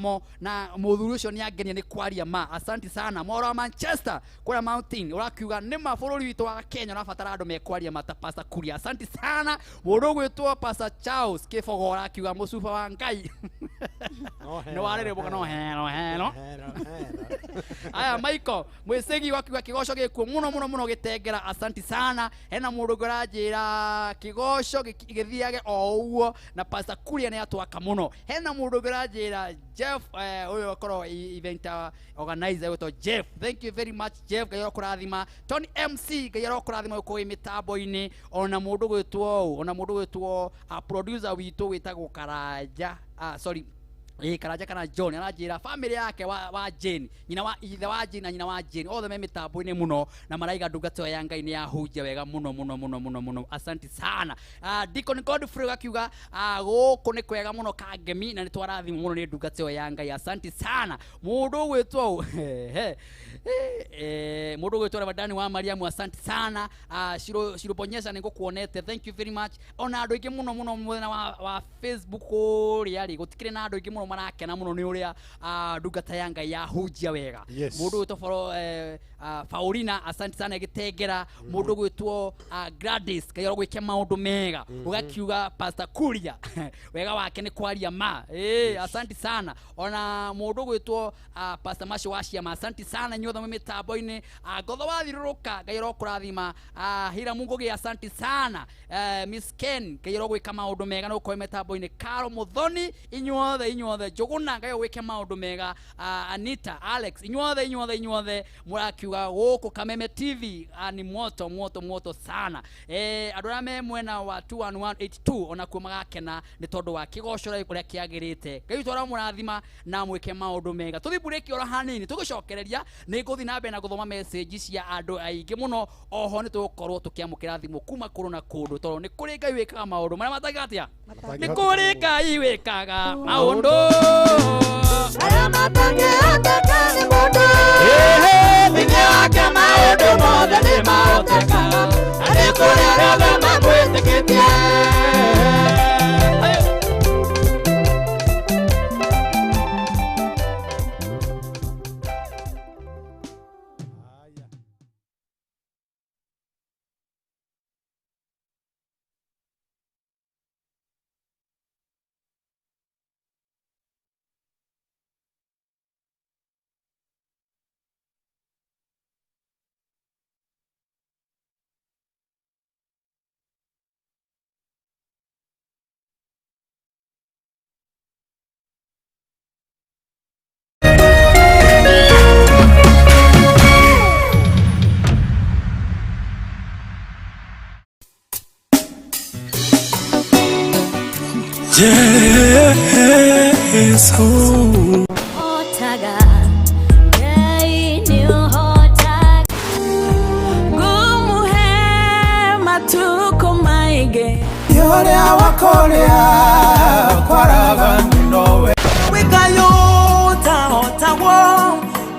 Mo na muthuri ucio ni angenia ni kwaria ma. Asante sana mwaro wa Manchester kuria Mountain urakiuga ni ma bururi witu wa Kenya urabatara andu mekwaria ma ta Pastor Kuria. Asante sana mundu ugwitwo Pastor Charles Kibogo urakiuga mucuba wa Ngai ni warĩrĩbũka no hero hero. Aya, Michael mwĩcĩgi wakiuga kĩgoco gĩkuo mũno mũno mũno gĩtengera. Asante sana. Hena mũndũ ũngĩ ũranjĩra kĩgoco gĩthiage o ũguo na Pastor Kuria nĩ atwaka mũno. Hena mũndũ ũngĩ ũranjĩra Jeff, ũyũ akorwo event organizer wĩtwo Jeff, thank you very much Jeff, Ngai arokũrathima. Tony MC, Ngai arokũrathima gũkũ wĩ mĩtambo-inĩ. Ona mũndũ gwĩtwo ũũ, ona mũndũ gwĩtwo producer witũ wĩtagwo Karanja, sorry, Karanja kana John aranjĩra family yake wa Jane, nyina wa ithe wa Jane na nyina wa Jane othe me mĩtambo-inĩ mũno na maraiga ndungata ĩyo ya Ngai nĩ yahunjia wega mũno mũno mũno mũno mũno. Asante sana. Deacon Godfrey akiuga gũkũ nĩ kwega mũno Kangemi na nĩ twarathimwo mũno nĩ ndungata ĩyo ya Ngai. Asante sana. Mũndũ ũgwĩtwo mũndũ ũgwĩtwo Rabadani wa Mariamu, asante sana. Shiro Shirobonyesha nĩ ngũkuonete, thank you very much. Ona andũ aingĩ mũno mũno mwena wa Facebook kũrĩa rĩ gũtikĩrĩ na andũ aingĩ mũno marakena mũno nĩ ũrĩa ndungata ya Ngai yahunjia wega. Mũndũ ũgwĩtwo Faulina, asante sana gĩtengera. Mũndũ ũgwĩtwo Gladys, Ngai arogwĩke maũndũ mega. Ũgakiuga Pastor Kuria wega wake nĩ kwaria ma. Asante sana. Ona mũndũ ũgwĩtwo Pastor Macio wa Ciama, asante sana inyuothe mwĩ mĩtambo-inĩ. Ngotho wathirũrũka, Ngai arokũrathima. Hira Mungugi, asante sana. Miss Ken, Ngai arogwĩka maũndũ mega na gũkorwo mĩtambo-inĩ. Caro Muthoni, inyuothe inyuothe. Njũgũna, Ngai agwĩke maũndũ mega. Anita Alex, inyuothe inyuothe inyuothe mũrakiuga gũkũ Kameme TV ni moto moto moto sana. Andũ arĩa me mwena wa 21182 onakuo magakena nĩ tondũ wa kĩgoco ũrĩa kĩagĩrĩte. Ngai witũ aramũrathima na mwĩke maũndũ mega. Tũthiĩ break oro hanini, tũgĩcokereria nĩ ngũthiĩ na mbere na gũthoma message cia andũ aingĩ mũno. Oho nĩ tũgũkorwo tũkĩamũkĩra thimũ kuma kũndũ na kũndũ tondũ nĩ kũrĩ Ngai wĩkaga maũndũ marĩa matangĩka atĩa, nĩ kũrĩ Ngai wĩkaga maũndũ arĩa matangĩhoteka nĩ mũndũ. Thĩinĩ wake maũndũ mothe nĩ mahotekaga, na nĩ kũrĩ arĩa othe mamwĩtĩkĩtie. Jesu. Hotaga Ngai nĩ ũhotaga. Ngũmũhe matukũ maingĩ. Yoria wakoria kwaraga nowe. Wĩkayũtahotagwo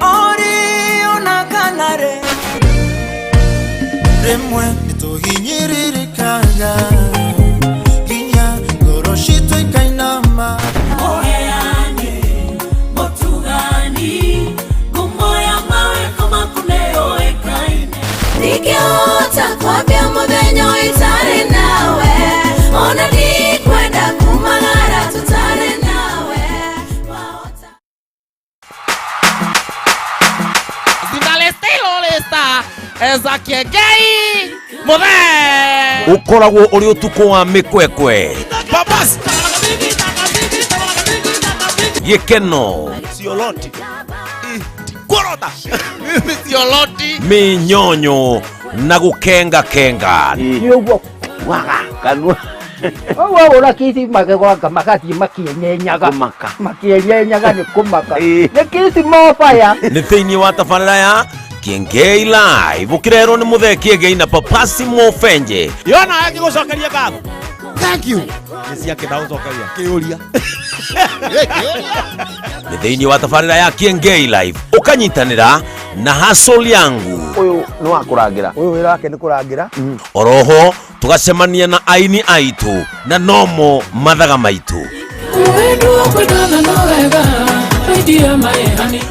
ori ona kana rĩ. Rĩmwe nĩtũhinyĩrĩrĩkaga nginya ngoro citũ ikainama. Mũheani mũtugani ngumo ya mawĩko maku nĩyũĩkaine. Ndingĩhota kwambia mũthenya itarĩ nawe, ona ndikwenda kumagara tũtarĩ nawe. Wahota Ezakiegei Muthe. Ũkoragwo ũrĩ ũtukũ wa mĩkwekwe, gĩkeno, Sioloti. Korota. Mimi sioloti. Mĩnyonyo na gũkenga kenga. Nĩ ũguo waga kanua ũguo ũra kisi magegwanga magathiĩ makĩenyenyaga. Kũmaka. Makĩenyenyaga nĩ kũmaka. Ĩĩ. Nĩ kisi mobaya. Nĩ thĩinĩ wa tabarĩra ya Kiengei Live ũkĩrerwo nĩ Mũthee Kiengei na Papasi Mofenje. Yona akigucokeria ngatho. Thank you. Nĩ ciake ndagũcokeria. Kĩũria. Nĩ thĩinĩ wa tabarĩra ya Kiengei Live ũkanyitanĩra na Hasol yangu. Ũyũ nĩ wa kũrangĩra. Ũyũ wĩra wake nĩ kũrangĩra. Oroho tũgacemania na aini aitũ na nomo mathaga maitũ. Wendo kwendana no wega.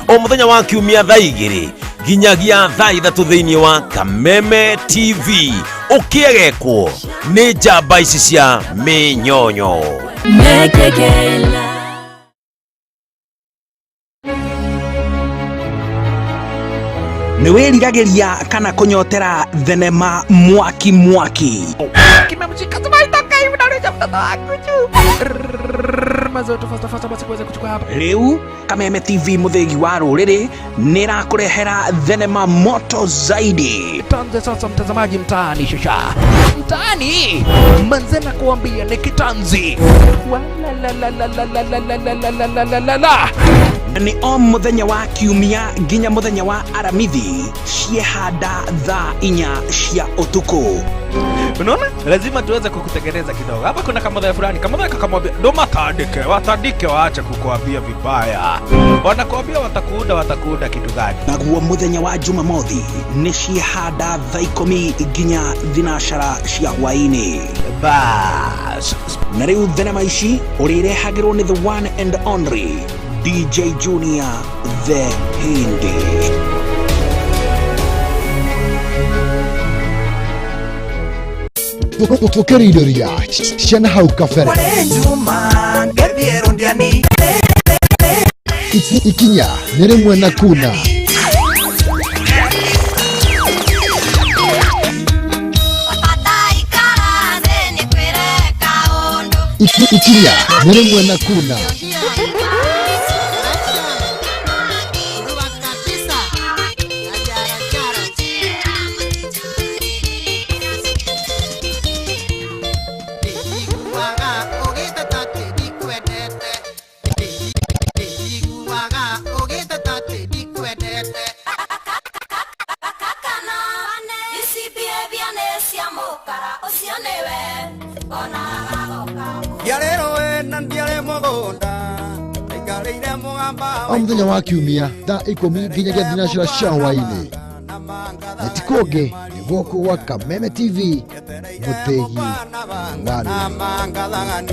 O muthenya wa kiumia thaa igĩrĩ nginyagia thaa ithatũ thĩinĩ wa Kameme TV ũkĩegekwo nĩ njamba ici cia mĩnyonyo. Nĩ wĩriragĩria kana kũnyotera thenema mwaki mwaki. Rĩu Kameme TV mũthĩgi wa rũrĩrĩ nĩrakũrehera thenema moto zaidi. Tuanze sasa mtazamaji mtaani shasha. Mtaani manze na kuambia ni kitanzi. Wala la la la la la la la la la la la la. Ni o muthenya wa kiumia nginya muthenya wa aramithi ciehanda thaa inya cia utuku. Unaona? Lazima tuweze kukutengeneza kidogo. Hapa kuna kamodha fulani, kamodha kakamwambia, "Ndo matandike, watandike waache kukuambia vibaya. Wanakuambia watakuunda, watakuunda kitu gani?" Naguo muthenya wa Jumamothi ni ciehanda thaa ikumi nginya thinacara cia hwaini. Bas. Na riu thenema ici urirehagirwo ni the one and only DJ Junior the Hindi. Tukiriria ciana hau kabere. Ikinya nĩ rĩmwe na kuna. Ikinya nĩ rĩmwe na kuna. O muthenya wa kiumia thaa ikumi nginyagia thinacara cia hwaini. Na ti kũngĩ nĩ gũkũ gwa Kameme TV mũthĩgi wa rũrĩrĩ.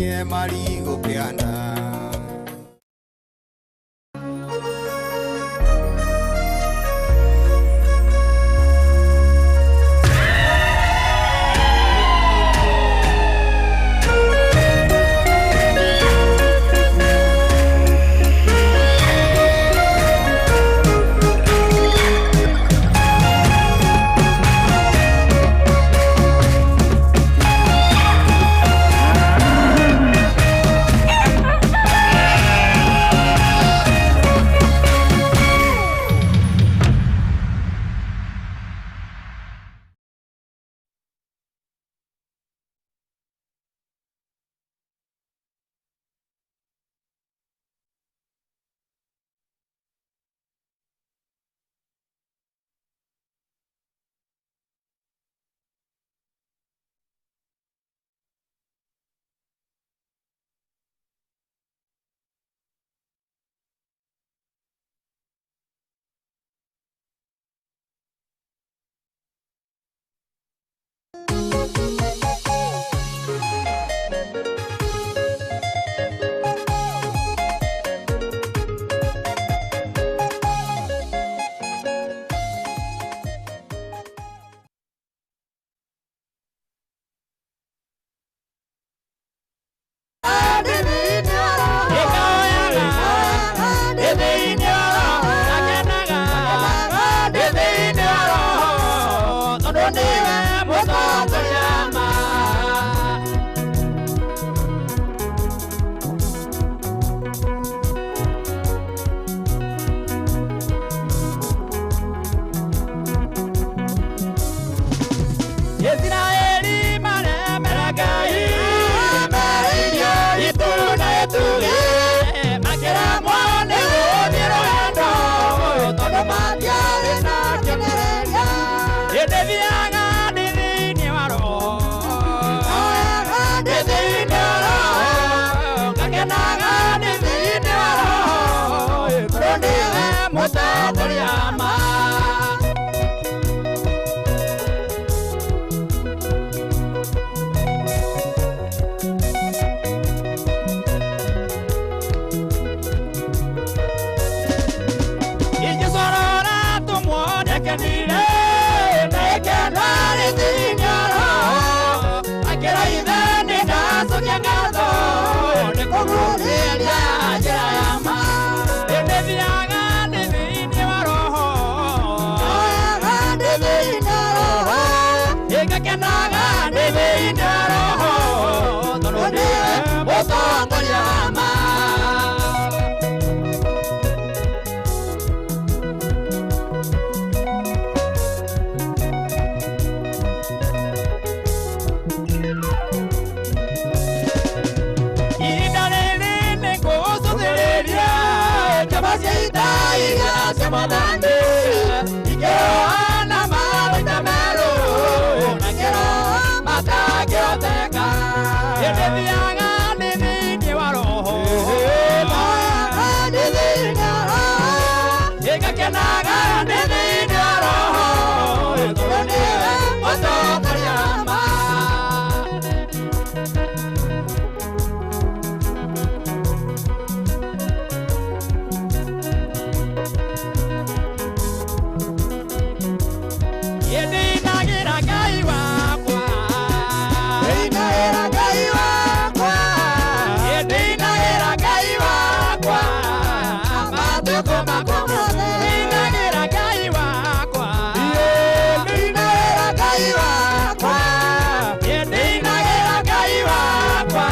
cia mwathani ikĩrũa na mawaita merũ na kĩro matangĩhoteka ĩndĩ thiaga ndĩ thĩinĩ wa roho ndĩ thĩinĩ wa roho ĩgakenaga ndĩ thĩinĩ wa roho tondũ nĩwe mũtongoria ma. Ndĩinagĩra Ngai wakwa, ndĩinagĩra Ngai wakwa, ndĩinagĩra Ngai wakwa, matukũ makwa mothe. Ndĩinagĩra Ngai wakwa, ndĩinagĩra Ngai wakwa, ndĩinagĩra Ngai wakwa,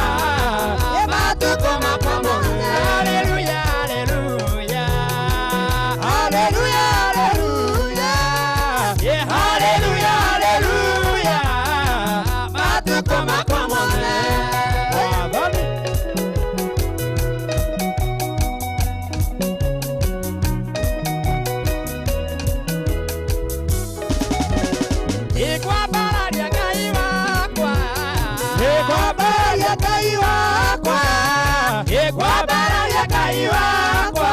matukũ makwa mothe. Haleluya, haleluya, haleluya, haleluya. Yeah, hallelujah, hallelujah. Matuko makwa mothe. Ikwambararia Ngai wakwa, ikwambararia Ngai wakwa, ikwambararia Ngai wakwa,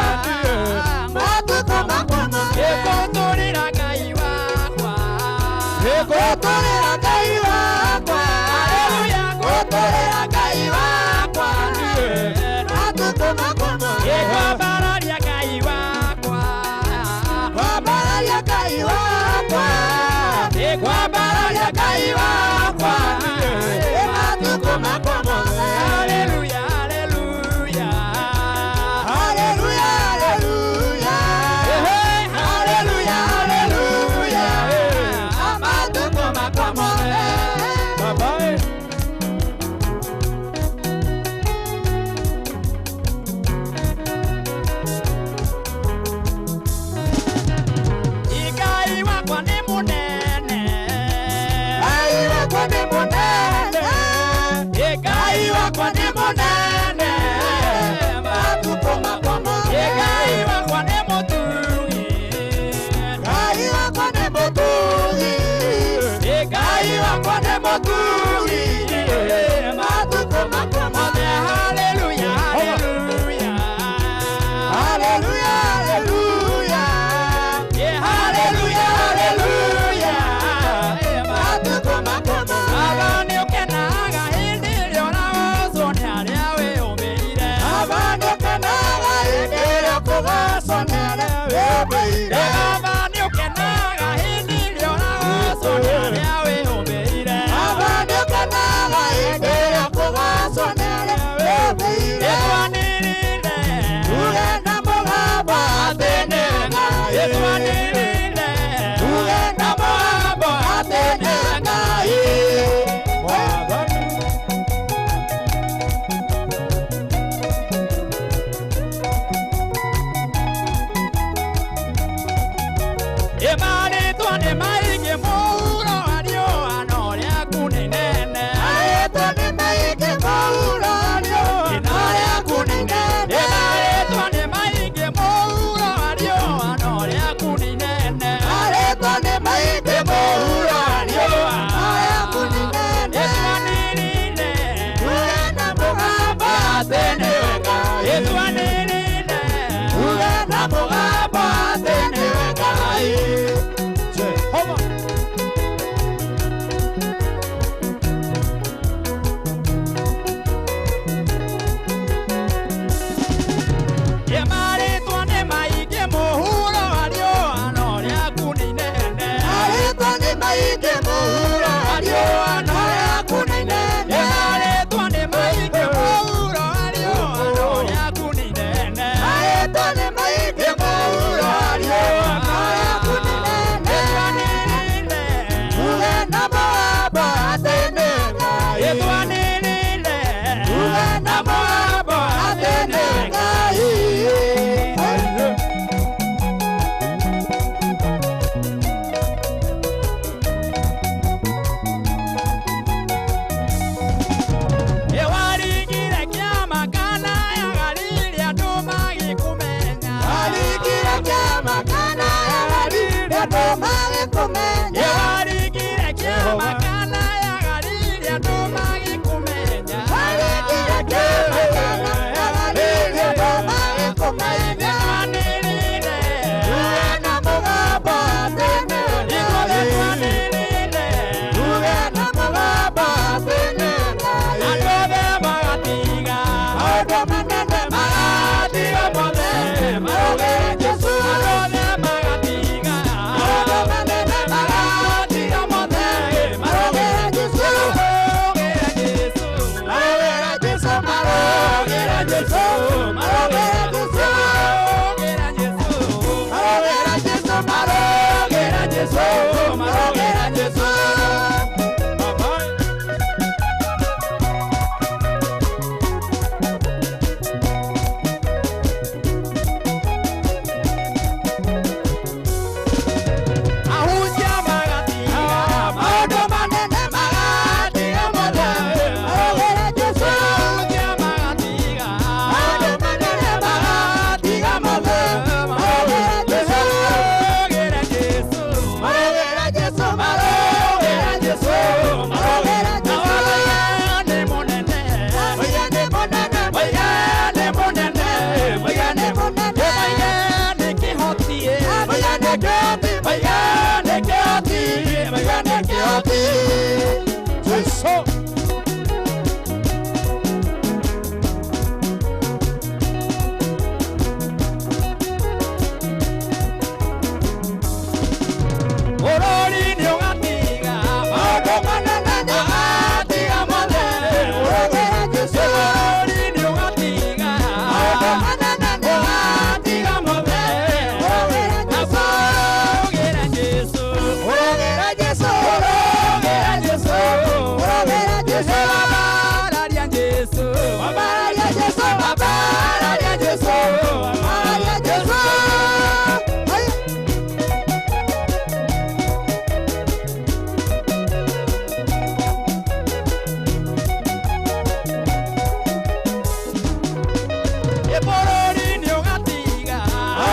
matuko makwa mothe. Ikũtũrĩra Ngai wakwa, ikũtũrĩra Ngai wakwa, haleluya, gũtũrĩra Ngai wakwa, matuko makwa mothe. Ikwambararia Ngai wakwa, kwambararia Ngai wakwa, ikwambararia Ngai wakwa, matuko makwa mothe. Haleluya, haleluya, haleluya, haleluya. Haleluya, haleluya, matuko makwa mothe. Bye-bye. Ngai wakwa nĩ mũnene, Ngai wakwa nĩ mũnene, Ngai wakwa nĩ mũnene, matukũ makwa mothe. Ngai wakwa nĩ mũtugi, Ngai wakwa nĩ mũtugi, Ngai wakwa nĩ mũtugi, matukũ makwa mothe. Haleluya, haleluya, haleluya, haleluya. Haleluya, haleluya, matuko makwa mothe. Baba nĩũkenaga hĩndĩ ĩrĩa ũragocwo nĩ arĩa wĩyũmbĩire. Baba nĩũkenaga hĩndĩ ĩrĩa ũkũgocwo nĩ arĩa wĩyũmbĩire. Baba nĩũkenaga hĩndĩ ĩrĩa ũragocwo nĩ arĩa wĩyũmbĩire. Baba nĩũkenaga hĩndĩ ĩrĩa ũkũgocwo nĩ arĩa wĩyũmbĩire. Ĩtwanĩrĩre tuge na mũgambo atĩ nĩwe Ngai. Ĩtwanĩrĩre tuge na mũgambo atĩ nĩwe Ngai. Mwathani. Ĩmarĩtwa nĩ maingĩ mũhuro wa riũa no rĩaku nĩ inene. Marĩtwa nĩ maingĩ mũhuro wa riũa no rĩaku nĩ inene. Ĩmarĩtwa nĩ maingĩ mũhuro wa riũa no rĩaku nĩ inene. Marĩtwa nĩ maingĩ mũhuro wa riũa no rĩaku nĩ inene. Ĩtwanĩrĩre tuge na mũgambo atĩ nĩwe Ngai. Ĩtwanĩrĩre tuge na mũgambo atĩ nĩwe Ngai. Jehova. Ĩmarĩtwa nĩ maingĩ mũhuro wa riũa no rĩaku nĩ inene. Marĩtwa nĩ maingĩ mũhuro wa riũa no rĩaku nĩ inene. Ĩmarĩtwa nĩ maingĩ mũhuro wa riũa no rĩaku nĩ inene. Marĩtwa nĩ maingĩ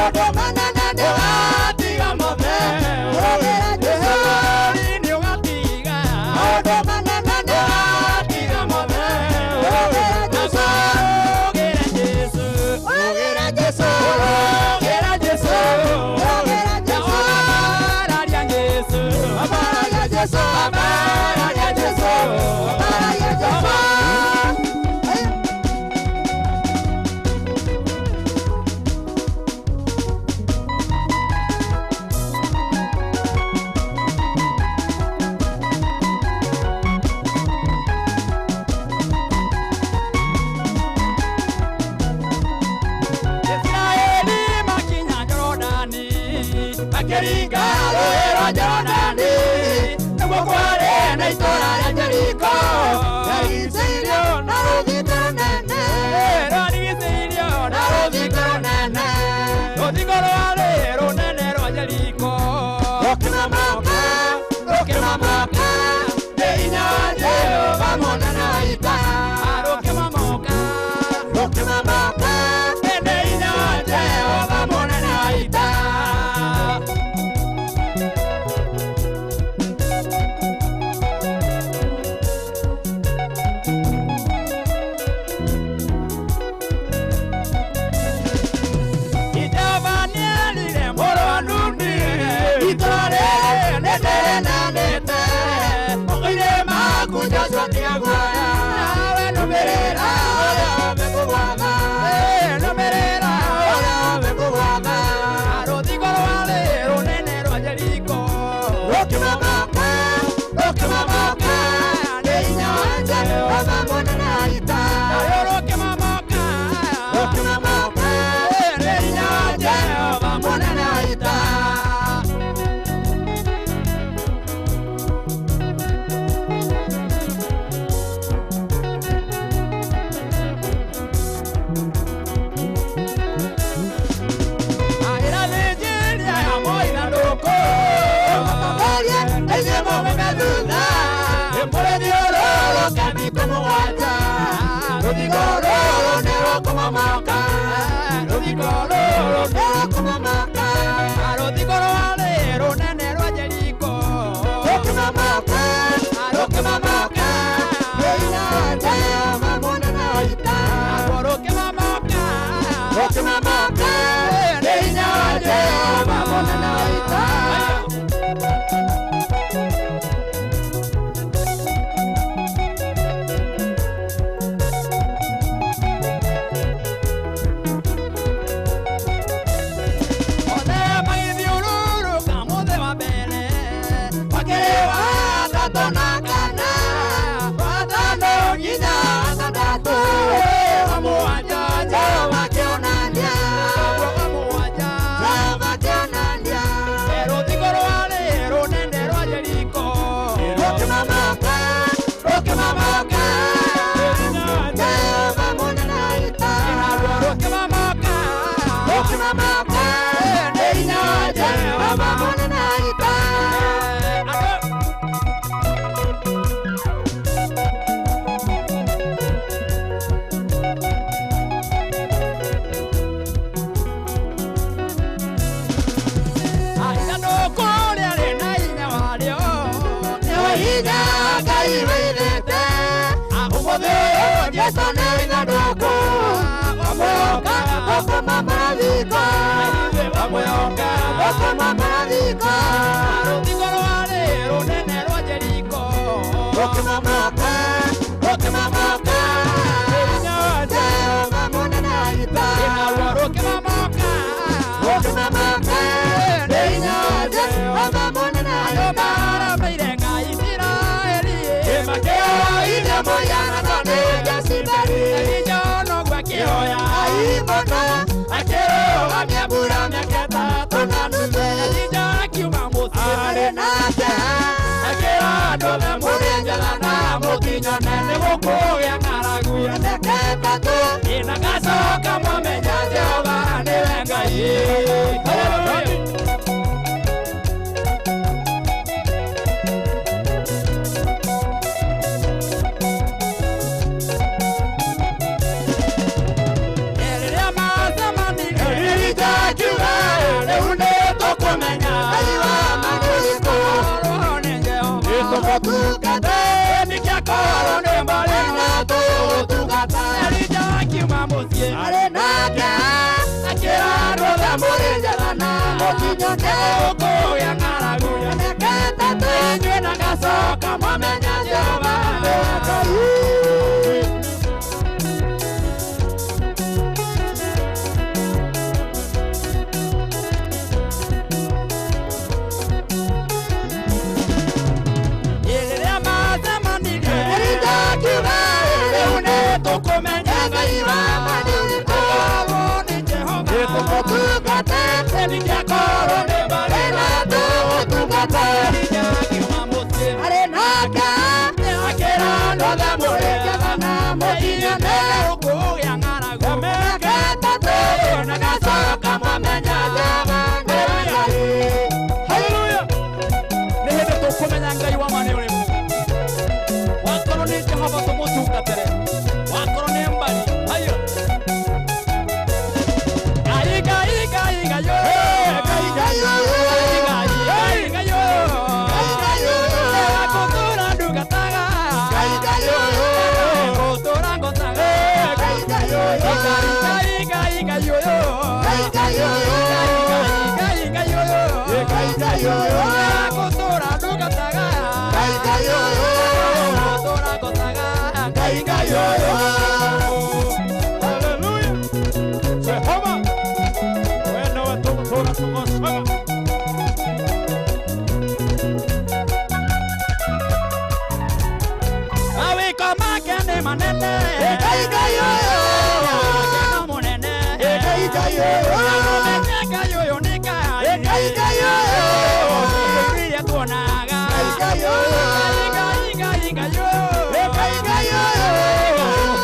Maũndũ manene nĩũgatiga mothe Ũrũgĩra Jesũ nĩũgatiga Maũndũ manene nĩũgatiga mothe Ũrũgĩra Jesũ Ũrũgĩra Jesũ Ũrũgĩra Jesũ Ũrũgĩra Jesũ Ũrũgĩra Jesũ Amararia Jesũ Amararia Jesũ Amararia Jesũ Amararia Jesũ. Israeli makinya Jorodani makĩringa rũũĩ rwa Jorodani nĩguo kwarĩ na itũũra rĩa Jeriko rĩarigicĩirio na rũthingo rũnene rwarigicĩirio na rũthingo rũnene rũthingo rwarĩ rũnene rwa Jeriko rũkĩmomoka rũkĩmomoka nĩ hinya wa Jehova mũnene wa ita rũkĩmomoka rũkĩmomoka nĩ hinya wa Jehova mũnene wa ita. Ijabanielire mũrũ wa Nuni itũũra rĩrĩ nĩndĩrĩnanĩte moko-inĩ maku Joshua tiga guoya nawe nũmĩrĩra ũrĩa mekũgwatha nũmĩrĩra ũrĩa mekũgwatha rũthingo rwarĩ rũnene rwa Jeriko rũkĩmomoka rũkĩmomoka nĩ hinya wa Jehova mũnene wa ita naruo rũkĩmomoka rũkĩmomoka nĩ hinya wa Jehova mũnene wa ita. Rũthingo rwarĩ rũnene rwa Jeriko rũkĩmomoka rũkĩmomoka nĩ hinya wa Jehova mũnene wa ita rũkĩmomoka rũkĩmomoka nĩ hinya wa Jehova mũnene wa ita. Othe magĩthiũrũrũka mũthĩ wa mbere makĩrĩ wa gatatũ na kana watano nginya gatandatũ wa mũgwanja Jehova akĩonania wa mũgwanja Jehova akĩonania rũthingo rwarĩ rũnene rwa Jeriko rũkĩmomoka rũkĩmomoka Jehova mũnene wa ita rũkĩmomoka rũkĩmomoka nĩ hinya wa Jehova mũnene wa ita. Ithandũkũ rĩarĩ na hinya warĩo nĩwe hinya Ngai wĩigĩte ũmũthĩ ũyũ Jesũ nĩ ithandũkũ wamwĩhoka ũkũmomora thingo wamwĩhoka ũkũmomora thingo rũthingo rwarĩ rũnene rwa Jeriko rũkĩmomoka rũkĩmomoka nĩ hinya wa Jehova mũnene wa ita naruo rũkĩmomoka rũkĩmomoka nĩ hinya wa Jehova mũnene wa ita. Andũ maramĩire Ngai Isiraeli makĩoire mũhianano nĩ Jezebeli Elija noguo akĩhoya Ngai mũno akĩrũgamia mbura mĩaka ĩtatũ na nuthu Elija akiuma mũciĩ arĩ na kĩeha akĩra andũ othe mũrĩ njara na mũkinyone nĩ gũkũgĩa ng'aragu ya mĩaka ĩtatũ ĩna ngacoka mwamenya Jehova nĩwe Ngai. Hallelujah. Rĩrĩa macemanire Elija akiuga Mũrĩnjathana mũkinyone ũkũgĩa ng'aragu mĩaka ĩtatũ inyuĩ na ngacoka mwamenya Jehova nĩwe Ngai. Rĩrĩa macemanirie nĩndakiuga rĩu nĩtũkũmenya Ngai wa ma nĩ ũrĩkũ nĩ Jehova tũmũtungate ningĩakorwo nĩ marĩ na tũmũtungate arĩ nake akĩra andũ othe mũrĩnjathana mũkinyane ũkũgĩa ng'aragu mĩaka ĩtatũ na ngacoka mwamenya Jehova nĩwe Ngai. Haleluya. Nĩ hĩndĩ tũkũmenya Ngai wa ma nĩ ũrĩkũ. Wakorwo nĩ Jehova tũmũtungatĩre, wakorwo nĩ mbari haya. Ngai Ngai Ngai Ngai yo. Ngai Ngai yo. Ngai Ngai Ngai yo. Ngai Ngai yo. Gũtũra ndungataga. Ngai Ngai yo. Gũtũra ngotaga. Ngai Ngai yo. Ngai Ngai Ngai yo. Ngai Ngai yo. Ngai Ngai Ngai yo. Ngai Ngai yo. Gũtũra ndungataga. Ngai Ngai yo. Gũtũra ngotaga. Ngai Ngai yo. Haleluya. Jehova, wewe nĩwe tũgũtũũra tũgoocaga. Mawĩko make nĩ manene. Ngai Ngai yo. Nĩ mũnene. Ngai Ngai yo. Ũmenye Ngai ũyũ nĩ Ngai. Ngai Ngai yo. Iria tuonaga. Ngai Ngai yo. Ngai Ngai Ngai yo. Ngai Ngai yo.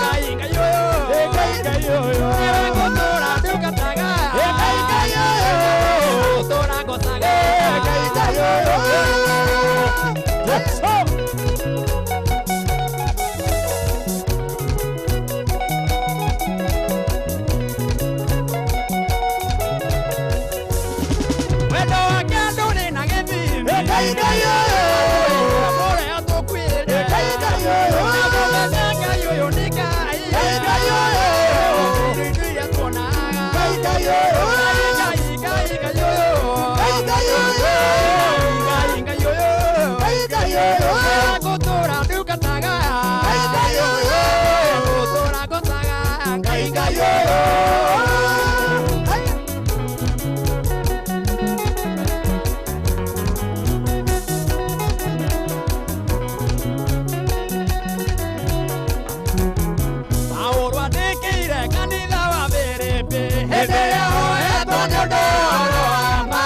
Ngai Ngai yo. Ngai Ngai yo. Nĩwe ngũtũũra ndungataga. Ngai Ngai yo. Ngũtũũra ngocaga. Ngai Ngai yo. Yesu. Wendo wake ndũrĩ na gĩthimi. Ngai Ngai yo. Ũrĩa tũkuĩre. Ngai Ngai yo. Ũmenye Ngai ũyũ nĩ Ngai. Ngai Ngai yo. Iria tuonaga. Ngai Ngai yo. Ngai Ngai Ngai yo. Ngai Ngai yo. Ngai Ngai yo. Ngai Ngai yo. Gũtũũra ndungataga. Ngai Ngai yo. Gũtũũra ngocaga. Ngai Ngai yo. Paũlũ andĩkĩire kanitha wa Filipi Hĩndĩ ĩrĩa oetwo nĩ ũndũ wa ma.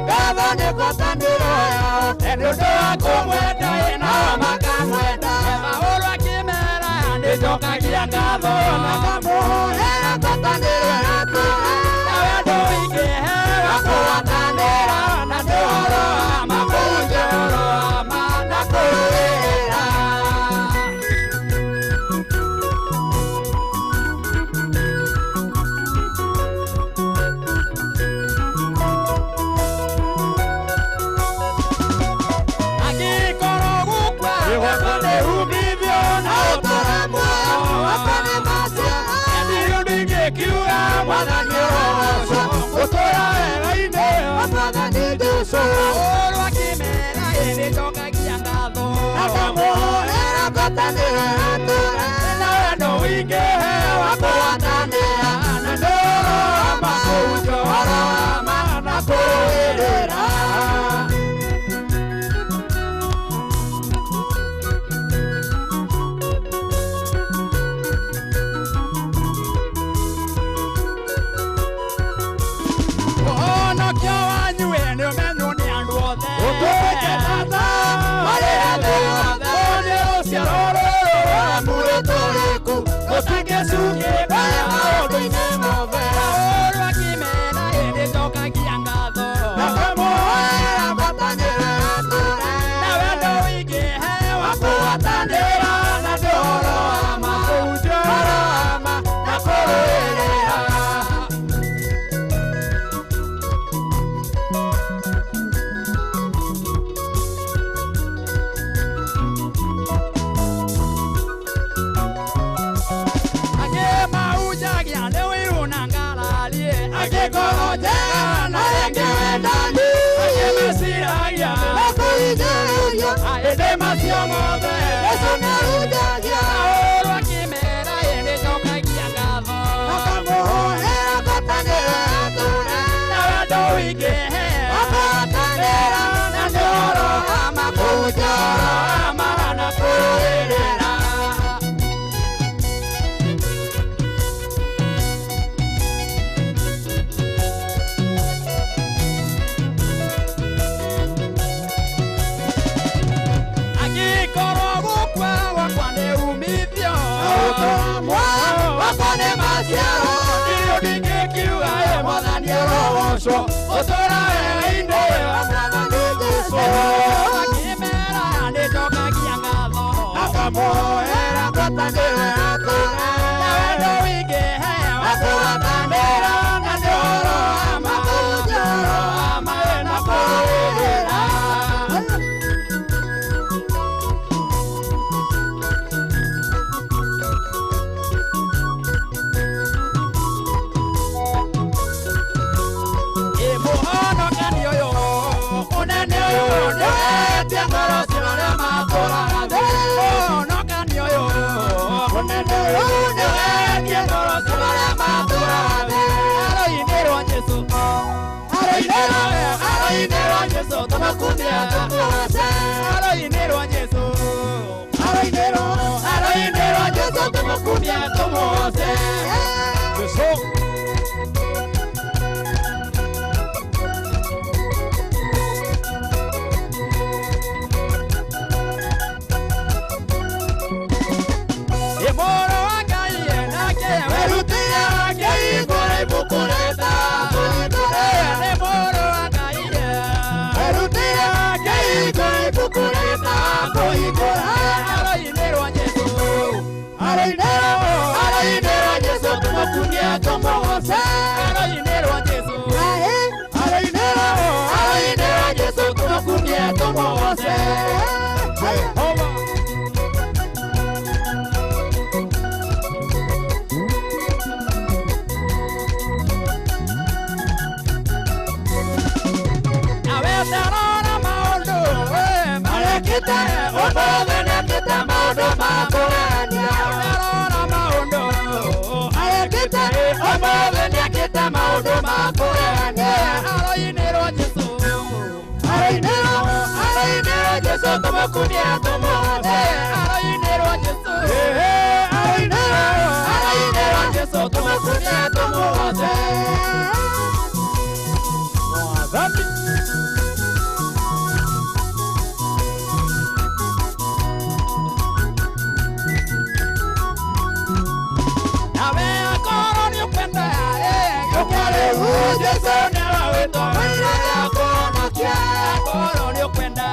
Ngatho nĩ ngwatanĩro yao, nĩ ũndũ wa kũmwenda ĩ nao makamwenda. Paũlũ akĩmera nĩnjokagia ngatho Makamũhũrĩra ngwatanĩro yaku. Na wendo ingĩheo Kũgwatanĩra na nĩ ũhoro wa ma, kũhunjia ũhoro wa ma na kũrũĩrĩra. Angĩkorwo gũkua gwakwa nĩ umithio na Ũtũũra muoyo wakwa nĩ macio. Ndirĩ ũndũ ingĩkiuga Mwathani ũrogocwo, gũtũũra wega-inĩ Mwathani Jesũ. Paũlũ akĩmera ĩ nĩnjokagia ngatho Makamũhũrĩra ngwatanĩro yaku. Na wendo ingĩheo Kũgwatanĩra na nĩ ũhoro wa ma, kũhunjia ũhoro wa ma na kũrũĩrĩra. Ũhonokio wanyu ĩ nĩũmenywo nĩ andũ othe. Ũtuĩke tata marĩ andũ othe. Ũũ nĩ rũciaro rũrũ Rwamũrĩtwo rĩku, rũtangĩcukĩra. ngoro njega na rĩngĩ wendani angĩ meciragia Makuigeria ĩndĩ macio mothe Yesu nĩarunjagia Saũlũ akĩmera ĩndĩ njokagia ngatho Akamũhũrĩra ngwatanĩro atũũre na wendo ũingĩhe Akwatanĩra na nĩ ũhoro wa makũnja ma na kũrũĩrĩra angĩkorwo gũkua gwakwa nĩ umithio Wakwa nĩ maciaro irio ndingĩkiuga ĩ mwathani arogocwo ũtũũra wega-inĩ Mwathani Jesũ akĩmera nĩnjokagia ngatho Akamũhũrĩra ngwatanĩro atũũre na wendo ũingĩhe Akwatanĩra na nĩ ũhoro wa ma makũnja wa ma na kũrũĩrĩra Mũhonokani ũyũ mũnene ũyũ nĩwetie ngoro cia arĩa matũũraga thĩ Mũhonokani ũyũ mũnene ũyũ nĩwetie ngoro cia arĩa matũũraga thĩ Aroinĩrwo Jesũ aroinĩrwo aroinĩrwo Jesũ tũmũkumie Tũmũgoce aroinĩrwo Jesũ Aroinĩrwo aroinĩrwo Jesũ tũmũkumie tũmũgoce Jesũ Mũrũ wa Ngai nake werutire akĩhingũra ibuku rĩtatu nĩ mũrũ wa Ngai Werutire akĩhingũra ibuku rĩtakũhingũra aroinĩrwo Jesũ Aroinĩrwo aroinĩrwo Jesũ tũmũkumie tũmũgoce aroinĩrwo Jesũ Aroinĩrwo aroinĩrwo Jesũ tũmũkumie tũmũgoce Homa Nawe tarora maũndũ marekĩte ũmũthĩ nĩekĩte maũndũ ma kũgegania tarora maũndũ arekĩte ũmũthĩ nĩekĩte maũndũ ma kũgegania aroinĩrwo Jesũ Aroinĩrwo aroinĩrwo Jesũ tũmũkumie tũmũgoce aroinĩrwo Jesũ Aroinĩrwo aroinĩrwo Jesũ tũmũkumie tũmũgoce Mwathani Nawe akorwo nĩũkwenda gũka rĩu Jesũ nĩarawĩtwo Mũira akũhonokia akorwo nĩũkwenda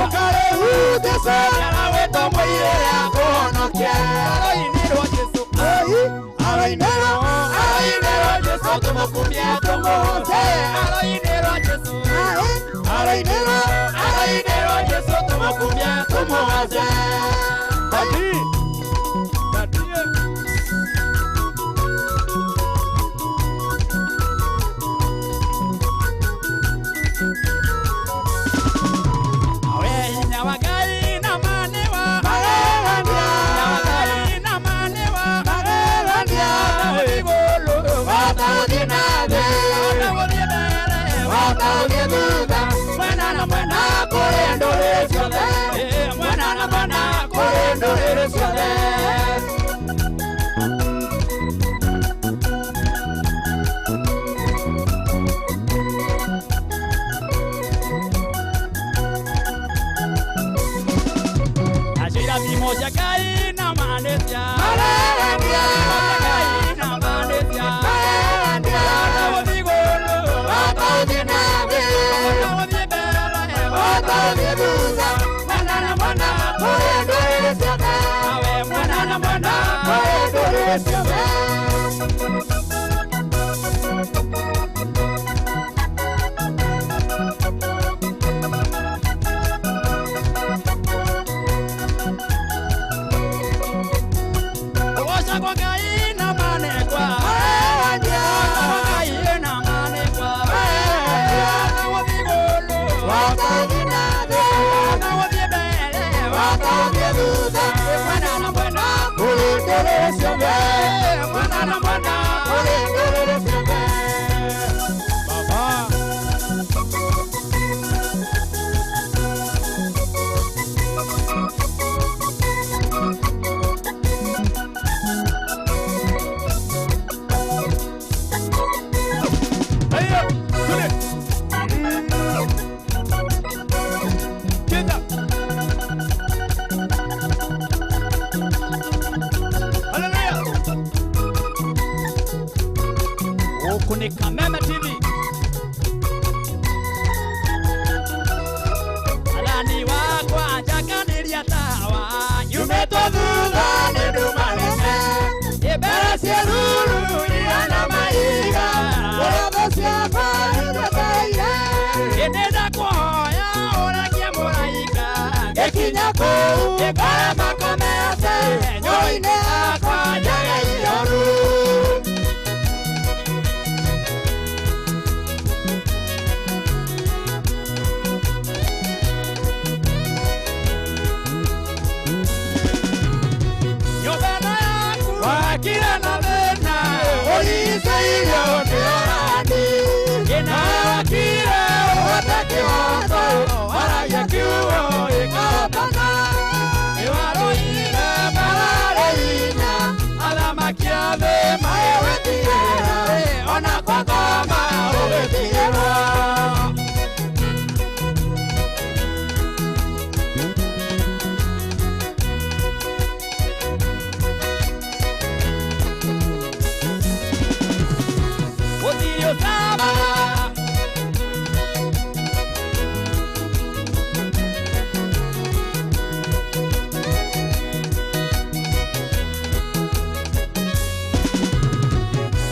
Ũka rĩu Jesũ nĩarawĩtwo mũirĩre akũhonokia aroinĩrwo Jesũ Aroinĩrwo aroinĩrwo Jesũ tũmũkumie tũmũgoce aroinĩrwo Jesũ Aroinĩrwo aroinĩrwo Jesũ tũmũkumie tũmũgoce Dadi Dadi Awe hinya wa Ngai na manewa Magegania hinya wa Ngai na manewa Magegania igũrũ Wataũthiĩ na thĩ Wataũthiĩ mbere Wataũthiĩ thutha mwena na mwena kũrĩ ndũrĩrĩ ciothe mwena na mwena kũrĩ ndũrĩrĩ ciothe Nacio irathimo cia Ngai na manĩtia Magegania cia Ngai na manĩtia Magegania Wataũthiĩ igũrũ Wataũthiĩ na thĩ Wataũthiĩ mbere Wataũthiĩ thutha mwena na mwena Kũrĩ ndũrĩrĩ ciothe Awe mwena na mwena Kũrĩ ndũrĩrĩ ciothe Kũgoca kwa Ngai na manekwa Magegania Kũgoca kwa Ngai na Kameme TV. Alani wakwa njakaniria tawa Yumetwo thutha nĩ nduma nene Ibera cia ruru ihana maiga Ũrĩa thũ ciakwa itwetereire Ĩndĩ ndakũhoya ũragie mũraika Gĩkinya kũu ngĩkora makomete Nyũi-inĩ yakwa njage ihoru. Nyũmba ĩno yaku Wakire na thĩna ũrice irio nĩ ũrani Ĩna Wakire ũhote kĩhoto waragia kiugo gĩkahotana nĩwarũire Mararĩ hinya athamaki a thĩ magĩgwĩtigĩra ona kwa ngoma ũgĩtigĩrwo. Gũtirĩ ũcamba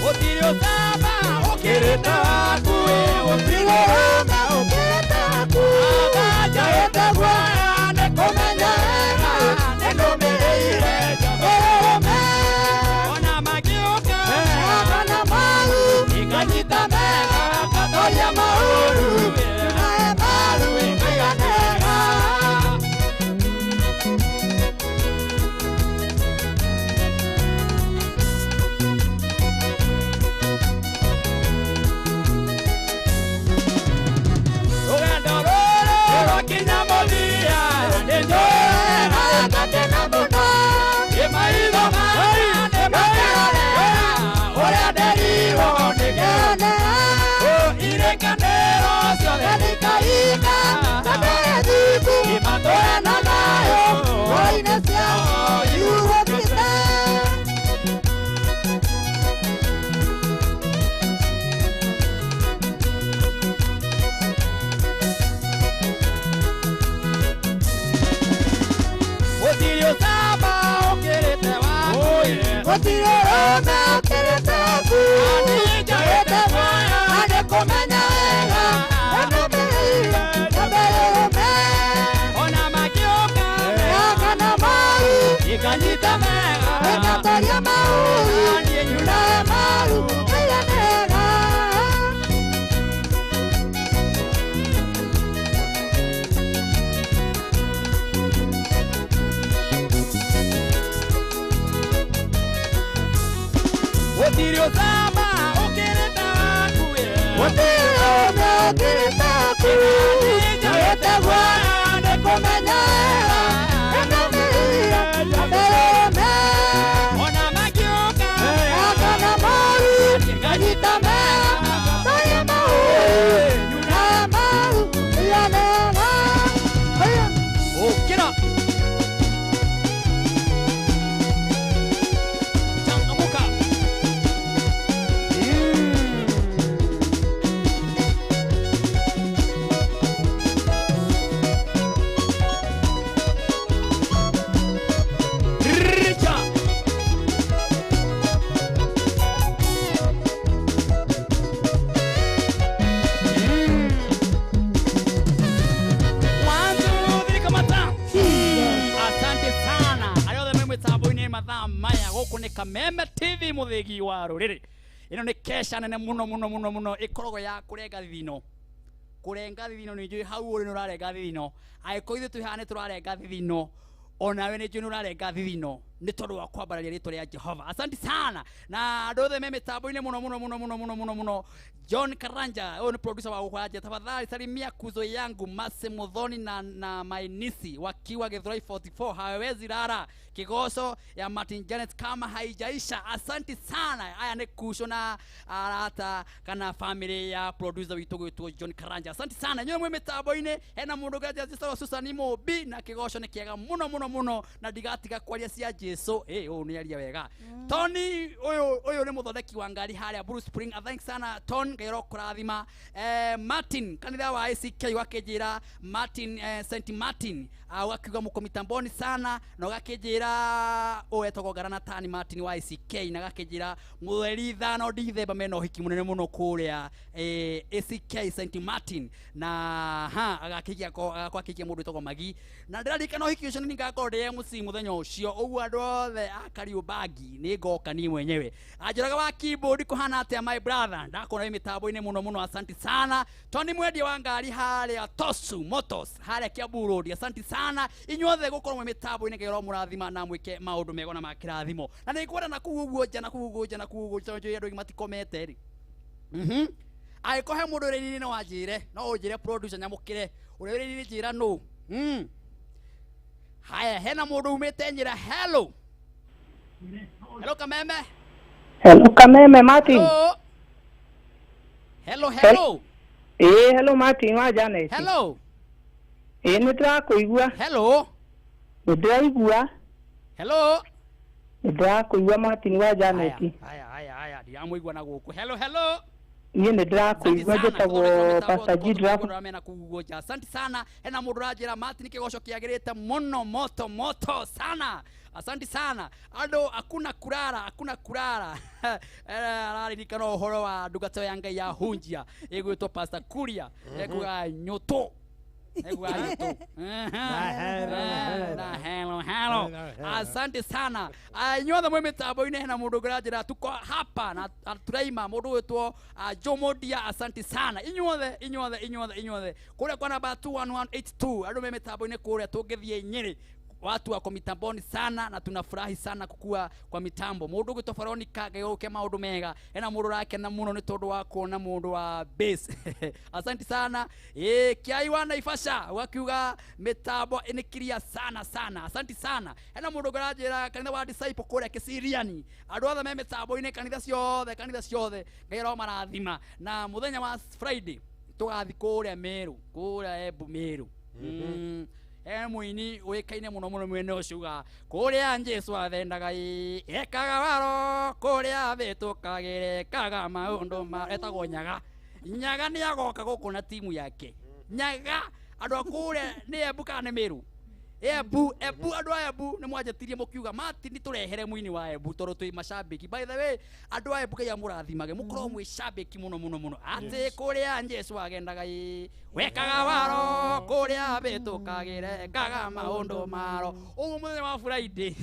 Gũtirĩ ũcamba ũkĩrĩte waku ĩ Gũtirĩ ũrũme ũkĩrĩte waku Njagĩte guoya nĩ kũmenya wega nĩnũmĩrĩire ũrũme ona magĩũka kana maru ikanyita mega ngatoria maũru nae maru ĩkaiganĩra. Rũgendo rũrũ rwakinya mũthia nĩnjũĩ Wega ngakena mũno ĩ maitho makwa nĩmakĩrorera ũrĩa nderirwo nĩngĩonera irĩkanĩro ciothe nĩikahinga na mbere thingu imatũre na thayũ ngoro-inĩ ciao yugũkĩte. Gũtirĩ ũcamba ũkĩrĩte waku Gũtirĩ ũrũme ũkĩrĩte waku Njagĩte guoya na nĩ kũmenya wega nĩnũmĩrĩire na mbere ũrũme ona magĩũka kana maru ikanyita mega ĩgatoria maũru niĩ nyuna nae maru ĩiganĩra. Gũtirĩ ũcamba ũkĩrĩte waku Gũtirĩ ũrũme ũkĩrĩte waku Njagĩte guoya nĩ kũmenya wega nĩnũmĩrĩire na mbere ũrũme ona magĩũka kana maru ikanyita mega toria maũru nae maru ĩiganĩra. Ũkĩra changamuka. Richa. One, two, three, kamata. Asante sana arĩa othe me mĩtambo-inĩ mathaa maya gũkũ nĩ Kameme TV mũthĩgi wa rũrĩrĩ. Ĩno nĩ kesha nene mũno mũno mũno mũno ĩkoragwo ya kũrenga thithino. Kũrenga thithino nĩ njũĩ hau ũrĩ nĩ ũrarenga thithino. Angĩkorwo ithuĩ twĩ haha nĩ tũrarenga thithino onawe nĩ njũĩ nĩ ũrarenga thithino nĩ tondũ wa kwambararia rĩtwa rĩa Jehova. Asante sana na andũ othe me mĩtambo-inĩ mũno mũno mũno mũno mũno mũno mũno. John Karanja huyo ni producer wa Ukwaje. Tafadhali salimia kuzo yangu Mase Muthoni na Mainisi wakiwa Githurai 44 hawawezi rara kigoso ya Martin Janet kama haijaisha. Asante sana. Aya nĩ kuco na arata kana family ya producer witũ gwĩtwo John Karanja. Asante sana inyuĩ mwĩ mĩtambo-inĩ. Hena mũndũ ũngĩ Susan Mobi na kigoco nĩ kĩega mũno mũno mũno na ndigatiga kwaria cia Jesu. Jesu ũyũ nĩ aria wega. Tony ũyũ nĩ mũthondeki wa ngari harĩa Blue Spring. Thanks sana Ton, Ngai arokũrathima. Martin kanitha wa ACK ũgakĩnjĩra Martin, St Martin, ũgakiuga mũko mitamboni sana, na ũgakĩnjĩra ũyũ etagwo Ngarana Tani Martin wa ACK, na agakĩnjĩra mweri 5 Dithemba mena ũhiki mũnene mũno kũrĩa ACK St Martin, na ha agakĩgia agakorwo akĩgia mũndũ wĩtagwo Magi, na ndĩraririkana ũhiki ũcio nĩ ngakorwo ndĩ MC mũthenya ũcio, ũguo andũ othe a Kariũbangi nĩ ngoka niĩ mwenyewe. Anjũraga wa keyboard kũhana atĩa my brother, ndakuona wĩ mĩtambo-inĩ mũno mũno, asante sana. Tony mwendia wa ngari harĩa Tosu Motors harĩa Kiambu Road, asante sana inyuothe gũkorwo mwĩ mĩtambo-inĩ, Ngai aromũrathima na mwĩke maũndũ mega na ma kĩrathimo, na nĩ ngwenda na kũu ũguo nja, na kũu ũguo nja, na kũu ũguo nja, njũĩ andũ aingĩ matikomete rĩ. Angĩkorwo he mũndũ ũrĩ no anjĩre, no ũnjĩre producer nyamũkĩre ũrĩa ũrĩ njĩra nũ. Haya, hena mũndũ umĩte njĩra. Hello hello Kameme. Hello Kameme Martin. Hello hello. Hello Martin wa Janet. Hello. Nĩ ndĩrakũigua. Hello. Nĩ ndĩraigua. Hello. Nĩ ndĩrakũigua Martin wa Janet. Haya haya haya, ndiramũigua na gũkũ. Hello hello. Niĩ nĩ ndĩrakũigua, njĩtagwo Pastor G Draft. Asante sana. Hena mũndũ ũranjĩra Martin kĩgoco kĩagĩrĩte mũno, moto moto sana. Asante sana. Andũ hakuna kurara, hakuna kurara. Araririkana ũhoro wa ndungata ya Ngai ya Hunjia ĩgwĩtwo Pastor Kuria, ekuga nyũtũ. Ekuga nyũtũ. Na hello hello. Asante sana. Inyuothe mwĩ mĩtambo-inĩ, hena mũndũ ũngĩranjĩra tuko hapa na turaima mũndũ wĩtwo Jomo Dia, asante sana. Inyuothe inyuothe inyuothe inyuothe kũrĩa kwa namba 21182 andũ me mĩtambo-inĩ kũrĩa tũngĩthiĩ Nyĩrĩ, watu wako mitamboni sana na tunafurahi sana kukua kwa mitambo. Mũndũ ũgwĩtwo Veronica, Ngai ũke maũndũ mega. Hena mũndũ ũrakena mũno nĩ tondũ wa kuona mũndũ wa bass. Asante sana. Kiai wa Naivasha wakiuga mitambo ĩnĩkiria sana sana. Asante sana. Hena mũndũ ũngĩranjĩra kanitha wa Disciple kũrĩa Kisiriani, andũ othe me mĩtambo-inĩ, kanitha ciothe, kanitha ciothe, Ngai aromarathima. Na mũthenya wa Friday tũgathiĩ kũrĩa Meru, kũrĩa Embu Meru. Mũini ũĩkaine mũno mũno mwene ũcio ugaga kũrĩa Jesũ athendaga ekaga waro, kũrĩa ahĩtũkagĩra ekaga maũndũ ma, etagwo Nyaga. Nyaga nĩ agoka gũkũ na timu yake. Nyaga andũ a kũrĩa nĩ Embu kana nĩ Meru? Embu, Embu, andũ a Embu nĩ mwanjĩtirie mũkiuga Martin tũrehere mũini wa Embu tondũ twĩ macambĩki. By the way, andũ a Embu Ngai amũrathimage, mũkorwo mwĩ cambĩki mũno mũno mũno. Atĩ kũrĩa Jesũ agendaga wekaga waro, kũrĩa ahĩtũkagĩra ekaga maũndũ maro. Ũguo mũthenya wa Friday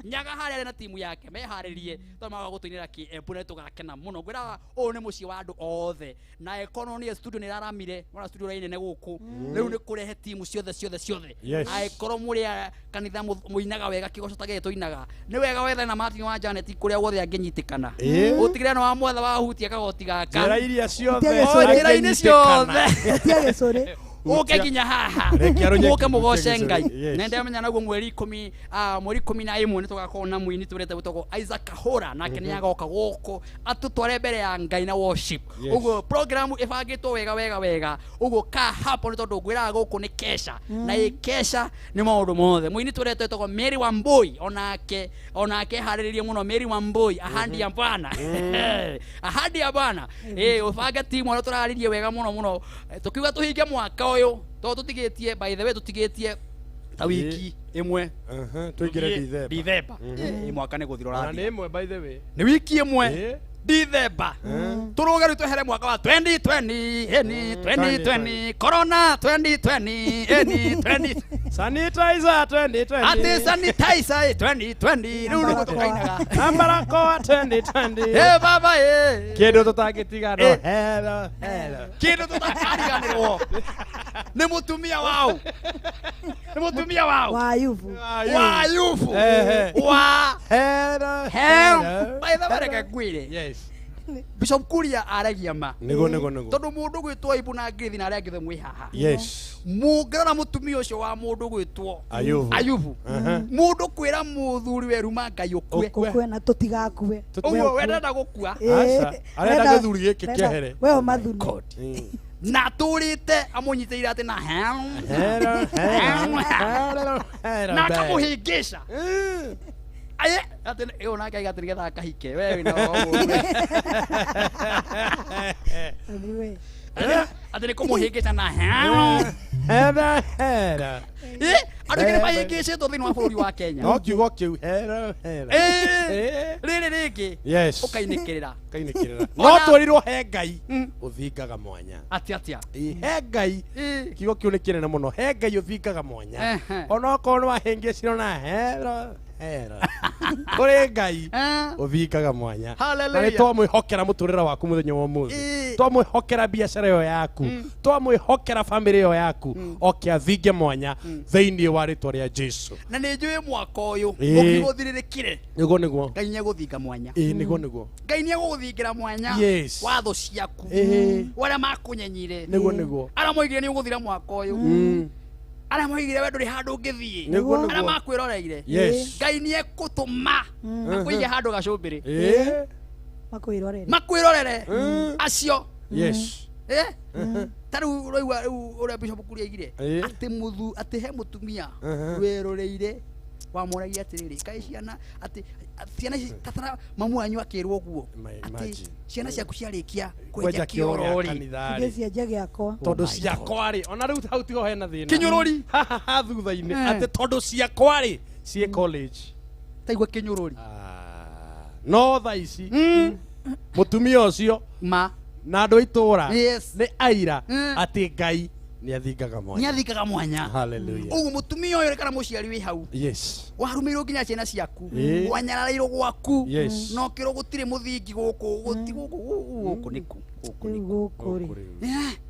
Nyaga harĩa arĩ na timu yake meharĩrie tondũ magoka gũtũinĩra kĩ Embu na tũgakena mũno. Ngwĩraga ũyũ nĩ mũciĩ wa andũ othe, na ĩkorwo nĩ studio nĩ ĩraramire, wona studio ĩrĩa nene gũkũ rĩu nĩ kũrehe timu ciothe ciothe ciothe. Angĩkorwo mũrĩ kanitha mũinaga wega kĩgoco ta gĩkĩ tũinaga, nĩ wega wethe na Martin wa Janet kũrĩa guothe angĩnyitĩkana. Ũtigĩrĩre nĩ wamwetha wahutia kagoti gaka. Njĩra iria ciothe njĩra-inĩ ciothe ũke nginya haha, mũke mũgoce Ngai. Na ndamenya naguo mweri 10, mweri 11 nĩ tũgakorwo na mũini tũrete gwĩtagwo Isaac Kahũra, nake nĩ agoka gũkũ atũtware mbere ya Ngai na worship. Ũguo program ĩbangĩtwo wega wega wega. Ũguo ka hapo nĩ tondũ ngwĩraga gũkũ nĩ kesha, na ĩ kesha nĩ maũndũ mothe. Mũini tũrete wĩtagwo Mary Wambui, onake onake harĩrĩrie mũno. Mary Wambui, ahadi ya Bwana, ahadi ya Bwana. Ũbange timu ũrĩa tũrarĩrie wega mũno mũno, tũkiuga tũhinge mwaka ũyũ tondũ tũtigĩtie, by the way tũtigĩtie ta wiki ĩmwe tũingĩre Dithemba. Mwaka nĩ gũthira ũrathira. Nĩ ĩmwe by the way, nĩ wiki ĩmwe Dithemba. Tũrũge rĩu twehere mwaka wa 2020, ĩni 2020, corona 2020, ĩni 20 sanitizer 2020, atĩ sanitizer 2020, rĩu nĩguo tũkainaga barakoa 2020. Baba kĩndũ tũtangĩtiga no hello hello, kĩndũ tũtakariganĩrwo nĩ mũtumia wao, nĩ mũtumia wao wa Ayubu, wa Ayubu, wa hello hello. By the way, reke ngwĩre, yes, Bishop Kuria aragia ma nĩguo nĩguo nĩguo, tondũ mũndũ gwĩtwo Ayubu na Ngĩthi na arĩa angĩ othe mwĩ haha. Yes, mũngĩrora mũtumia ũcio wa mũndũ gwĩtwo Ayubu, Ayubu, mũndũ kwĩra mũthuri weruma Ngai ũkue ũkue na tũtigakue, ũguo we ndenda gũkua, aca arenda gĩthuri gĩkĩ kĩehere, we ũmathune na tũrĩte amũnyitĩire atĩ na na akamũhĩngĩca. Aye, atĩ ĩyo nake aiga atĩ nĩgetha akahike we wĩna Anyway. Atĩ nĩ kũmũhĩngĩca na hero. Hera hera. Andũ aingĩ nĩ mahĩngĩcĩtwo thĩinĩ wa bũrũri wa Kenya. No kiugo kĩu hera hera. Rĩrĩ rĩngĩ. Yes. Ũkainĩkĩrĩra. Ũkainĩkĩrĩra. No twerirwo he Ngai ũthingaga mwanya. Atĩ atĩa? He Ngai. Kiugo kĩu nĩ kĩnene mũno. He Ngai ũthingaga mwanya. Ona okorwo nĩ wahĩngĩcirwo na hera hera. Kũrĩ Ngai ũthingaga mwanya. Hallelujah. Na nĩ twamwĩhokera mũtũrĩre waku mũthenya wa ũmũthĩ. Twamwĩhokera biacara ĩyo yaku. Twamwĩhokera bamĩrĩ ĩyo yaku. Oke athinge mwanya thĩinĩ wa rĩtwa rĩa Jesu. Na nĩ njũĩ mwaka ũyũ Ĩĩ. ũkĩgũthirĩrĩkire. Nĩguo nĩguo. Ngai nĩ egũthinga mwanya. Ĩĩ nĩguo nĩguo. Ngai nĩ egũgũthingĩra mwanya. Yes. Watho ciaku. Ĩĩ. Arĩa makũnyenyire. Nĩguo nĩguo. Arĩa moigire nĩ ũgũthira mwaka ũyũ. Arĩa moigire we ndũrĩ handũ ũngĩthiĩ. Nĩguo nĩguo. Arĩa makwĩroreire. Yes. Ngai nĩ egũtũma akũige handũ gacũmbĩrĩ. Ĩĩ. Makwĩrorere. Makwĩrorere. Acio. Yes. Ta rĩu ũraigua rĩu ũrĩa Bishop Kuria aigire atĩ mũthu atĩ he mũtumia wĩroreire wamũragia atĩrĩrĩ kaĩ ciana atĩ ciana ici tatara mamu wanyu akĩrwo ũguo atĩ ciana ciaku ciarĩkia kwenja kĩoro rĩ Ngĩcienja gĩakwa. Tondũ ciakwa rĩ ona rĩu hau tiho hena thĩna. Kĩnyũrũri. Haha thutha-inĩ atĩ tondũ ciakwa rĩ ciĩ college. Taigua kĩnyũrũri. No thaa ici mũtumia ũcio ma na andũ a itũũra Yes. nĩ aira atĩ Ngai nĩ athingaga mwanya. Nĩ athingaga mwanya. Hallelujah. Ũguo mũtumia ũyũ kana mũciari wĩ hau. Yes. Warumĩirwo nginya ciana ciaku. Ĩĩ. Wanyararĩirwo gwaku. Yes. Na ũkĩrwo gũtirĩ mũthingi gũkũ gũti gũkũ gũkũ nĩkũ. Rĩu gũkũ rĩ.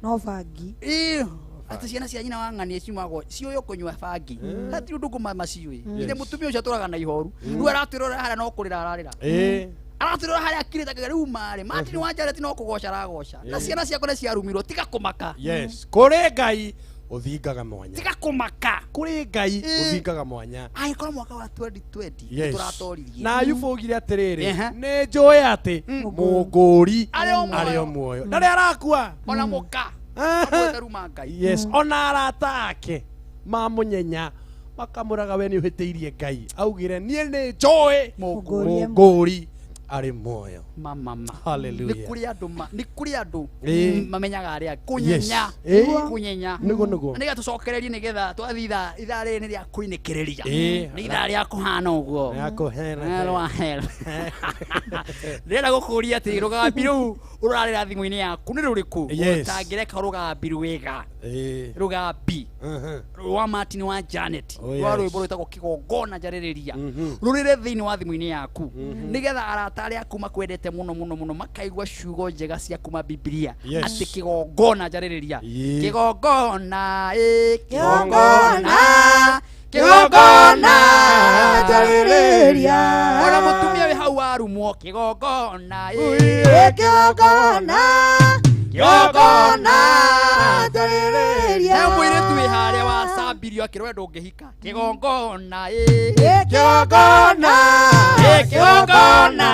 No bangi. Ĩĩ. Atĩ ciana cia nyina wa ng'ania ciumagwo ciũĩ kũnyua bangi. Hatirĩ ũndũ kũmaciũĩ. Ithe mũtumia ũcio atũraga na ihoru. Rĩu aratwĩrora harĩa no kũrĩra ararĩra. Ĩĩ. Aratwĩrora harĩa akirĩte akauga rĩu marĩ Martin wa Janet no kũgoca aragoca. Na ciana ciakwa nĩ ciarumirwo tiga kũmaka. Yes. Kũrĩ Ngai ũthingaga mwanya. Tiga kũmaka. Kũrĩ Ngai ũthingaga mwanya. Angĩkorwo mwaka wa 2020 Yes. tũratoririe. Na Ayubu augire atĩrĩrĩ Ehe. nĩ njũĩ atĩ mũngũri Arĩ arĩ o muoyo. Ndarĩ arakua. Ona mũka. Akwĩte Ngai. Yes. Ona arata ake mamũnyenya makamũraga we nĩ ũhĩtĩirie Ngai. Augire niĩ nĩ njũĩ mũngũri arĩ muoyo. Mama. Hallelujah. Nĩ kũrĩ andũ nĩ kũrĩ andũ Ĩĩ. mamenyaga arĩa kũnyenya. Ĩĩ. Kũnyenya. Nĩguo nĩguo. Nĩgetha tũcokererie nĩgetha twathiĩ ithaa ithaa rĩrĩ nĩ rĩa kũinĩkĩrĩria. Ĩĩ. Nĩ ithaa rĩa kũhana ũguo. Rĩa kũhena. Rwa hena. Ndĩrenda gũkũria atĩ rũgambi rũu ũrarĩra thimũ-inĩ yaku nĩ rũrĩkũ? Yes. Ũtangĩreka rũgambi rwega. Ĩĩ. Rũgambi rwa Martin wa Janet Oh, rwa yes. rwĩmbo rwĩtagwo kĩgongona njarĩrĩria rũrĩre thĩinĩ wa thimũ-inĩ yaku nĩgetha arata arĩa aku makwendete mũno mũno mũno makaigua ciugo njega cia kuma Bibilia Yes. atĩ kĩgongona njarĩrĩria Ĩĩ. kĩgongona ĩ Kĩgongona, kĩgongona njarĩrĩria. Ona mũtumia wĩ hau warumwo kĩgongona ĩ Kĩgongona, kĩgongona njarĩrĩria. He mũirĩtu wĩ harĩa wacambirio akĩrwo we ndũngĩhika kĩgongona ĩ Kĩgongona, kĩgongona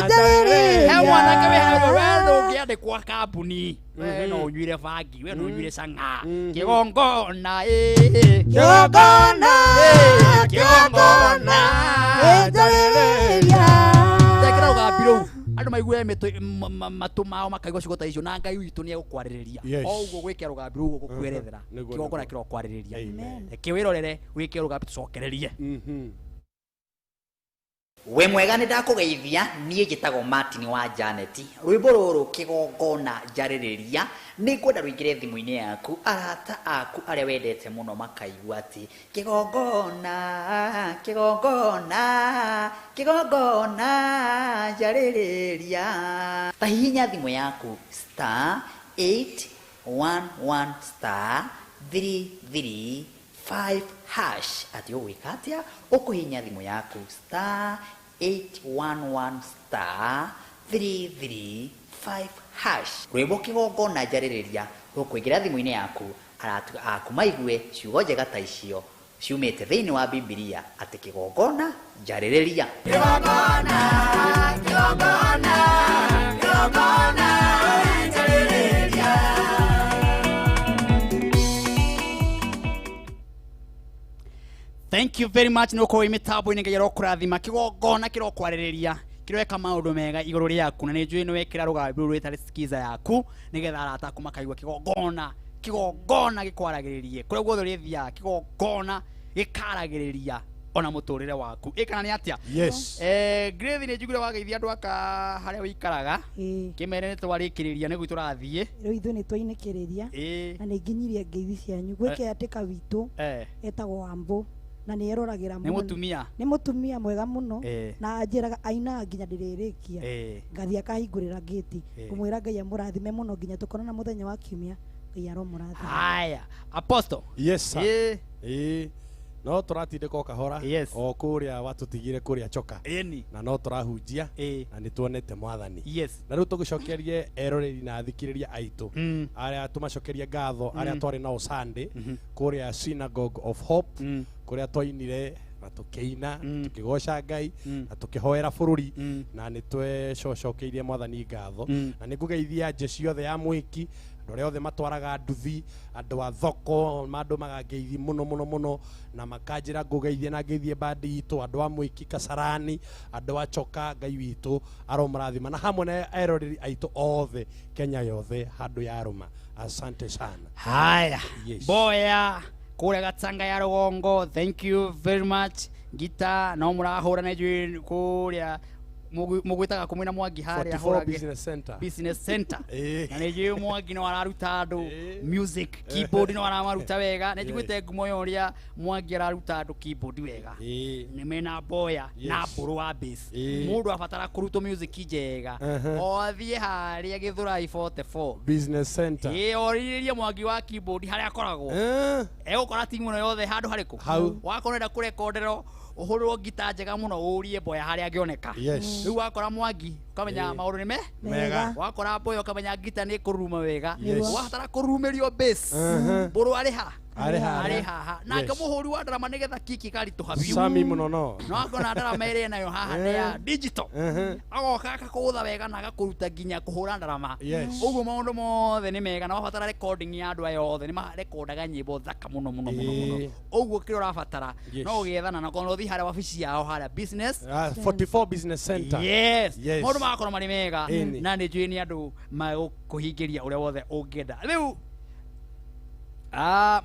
njarĩrĩria. He mwanake wĩ harĩa we ndũngĩandĩkwo kambuni we no ũnyuire bangi we no ũnyuire cang'a kĩgongona ĩ Kĩgongona, kĩgongona njarĩrĩria. Ndekĩra rũgambi rũu andũ maigue matũ mao makaigua ciugo ta icio na Ngai witũ nĩ egũkwarĩrĩria. Yes. O ũguo gwĩkĩra rũgambi rũu gũkwerethera Nĩguo, kĩgongona nĩguo. kĩrokwarĩrĩria. Amen. Reke wĩrorere wĩkĩre rũgambi tũcokererie. We mwega nĩ ndakũgeithia niĩ njĩtagwo Martin wa Janet rwĩmbo rũrũ kĩgongona njarĩrĩria nĩ ngwenda rũingĩre thimũ-inĩ yaku arata aku arĩa wendete mũno makaigua atĩ kĩgongona kĩgongona kĩgongona njarĩrĩria ta hihinya thimũ yaku star 811 star 335 hash atĩ ũgwĩka atĩa ũkũhihinya thimũ yaku star 811 star 335 hash rwĩmbo kĩgongona njarĩrĩria rũkũingĩra thimũ-inĩ yaku arata aku maigue ciugo njega ta icio ciumĩte thĩinĩ wa Bibilia atĩ kĩgongona njarĩrĩria. Kĩgongona, kĩgongona, kĩgongona njarĩrĩria. Thank you very much. Nä ũkorwo mĩtambo-inĩ Ngai arokũrathima kĩgongona kĩrokwarĩrĩria kĩroeka maũndũ mega igũrũ rĩaku na nĩ njũĩ nĩ wekĩra rũgambi rũrũ rwĩtarĩ skiza yaku nĩgetha arata aku makaigua kĩgongona kĩgongona gĩkwaragĩrĩrie kũrĩa guothe ũrĩthiaga kĩgongona gĩkaragĩrĩria ona mũtũrĩre waku. Ĩ kana nĩ atĩa? Yes. Grace nĩ njiguire wageithia andũ aka harĩa ũikaraga kĩmere nĩ twarĩkĩrĩria nĩguo tũrathiĩ. Rĩu ithuĩ nĩ twainĩkĩrĩria na nĩ nginyirie ngeithi cianyu gwĩ caretaker witũ etagwo Wambũ na nĩ eroragĩra Nĩ mũtumia? Nĩ mũtumia mwega mũno na anjĩraga ainaga nginya ndĩrĩrĩkia ngathiĩ akahingũrĩra ngĩti ngũmwĩra Ngai amũrathime mũno nginya tũkonana mũthenya wa kiumia. Ngai aromũrathima. Haya, Apostle. Yes sir. No tũratindĩka o kahora o kũrĩa watũtigire kũrĩa Choka na no tũrahunjia na nĩ tuonete mwathani. Na rĩu tũgĩcokerie eroreri na athikĩrĩria aitũ arĩa tũmacokerie ngatho arĩa twarĩ nao Sunday kũrĩa Synagogue of Hope kũrĩa twainire na tũkĩina tũkĩgoca Ngai na tũkĩhoera bũrũri na nĩ twecocokeirie mwathani ngatho na nĩ ngũgeithia njeci yothe ya mwĩki andũ arĩa othe matwaraga nduthi andũ a thoko mandũmaga ngeithi mũno mũno mũno na makanjĩra ngũgeithie na ngeithie bandi itũ andũ a mwĩki Kasarani andũ a Choka Ngai witũ aromũrathima na hamwe na eroreri aitũ othe Kenya yothe handũ yarũma. Asante sana. Haya. Yes. Boya kũrĩa Gatanga ya Rũgongo, thank you very much. Ngita no mũrahũra na ithuĩ kũrĩa mũgwĩtaga kũ mwĩna Mwangi harĩa 44 Business Center. Business Center. Na nĩ njũĩ Mwangi no araruta andũ music keyboard no aramaruta wega. Nĩ njiguĩte ngumo ya ũrĩa Mwangi araruta andũ keyboard wega. Nĩ mena Boya na Mbũrũ wa bass. Mũndũ abatara kũrutwo music njega o athiĩ harĩa Gĩthũrai 44 Business Center. Orĩrĩrie Mwangi wa keyboard harĩa akoragwo. Egũkora timu ĩno yothe handũ harĩkũ. Wakorwo ũrenda kũrekonderwo ũhũrĩrwo ngita njega mũno ũrie Boya harĩa angĩoneka. Rĩu wakora Mwangi ũkamenya maũndũ nĩ mega. Wakora Boya ũkamenya ngita nĩ ĩkũruruma wega. Wabatara kũrurumĩrio bass Mbũrũ arĩ ha? Arĩ haha. Nake mũhũri wa ndarama nĩgetha kiki ĩkaritũha biũ. Sami mũno no. No akona ndarama ĩrĩa nayo haha nĩ ya digital. Agoka agakũgũtha wega na agakũruta nginya kũhũra ndarama. Ũguo maũndũ mothe nĩ mega na wabatara recording ya andũ aya othe nĩ marekondaga nyĩmbo thaka mũno mũno mũno mũno. Ũguo kĩrĩa ũrabatara no ũgĩethana na korwo ũthiĩ harĩa wabici yao harĩa business 44 Business Center. Yes. Maũndũ magakorwo marĩ mega na nĩ njũĩ nĩ andũ magũkũhingĩria ũrĩa wothe ũngĩenda. Rĩu